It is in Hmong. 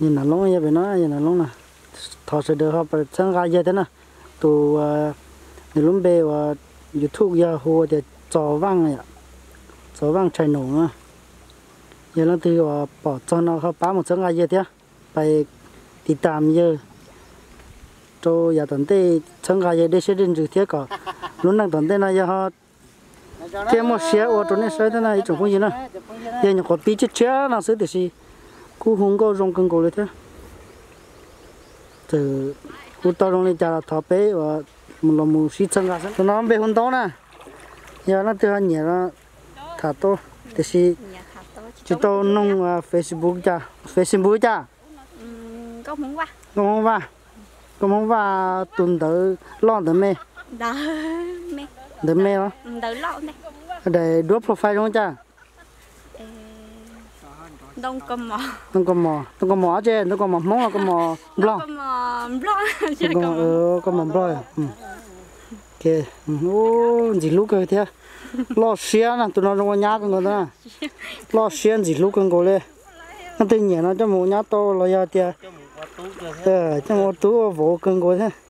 Yawg Nam Loob yog pem no, yawg Nam Loob na. Thov sawv daws ho txhawb nqa yawg thiab na. Tus, nws lub npe uas YouTube yog hu tias Txos Vaj, Txos Vaj Channel na. Yog leej twg uas pom txog no ho pab mus txhawb nqa yawg thiab, pais tiv tam yawg rau yav tom ntej, txhawb nqa yawg dej siab dej ntsws thiab kom lub neej tom ntej no yog thiaj muaj siab ua rau nej saib thiab na ib tsoom phooj ywg na. Yog nyuam qhuav pib tshiab tshiab no xwb tiam sis kuj hu nkauj zoo kawg nkaus li thiab. Txawm hu tau zoo li cas los thov peb uas los mus sib txhawb nqa xwb. Tus no npe hu Ntaub na, yog leej twg ho nyiam no tham tau, tiam sis tsis tau noog Facebook cas, Facebook cas? Nkauj Hmoob Vaj, Nkauj Hmoob Vaj tus ntawv loj ntawv me? Ntawv me los? Daim duab profile zoo cas? Ntoo kaus mom, ntoo kaus mom dab tsi? Ntoo kaus mom Hmoob los kaus mom Nplog? Kaus mom Nplog. Ntxim hlub kawg thiab. Loj siab na, tus no zoo ua nyab kawg nkaus na. Loj siab ntxim hlub kawg nkaus li. Leej twg nyiam no coj mus ua nyab tau los yog tias coj mus ua tub ua vauv kawg nkaus thiab.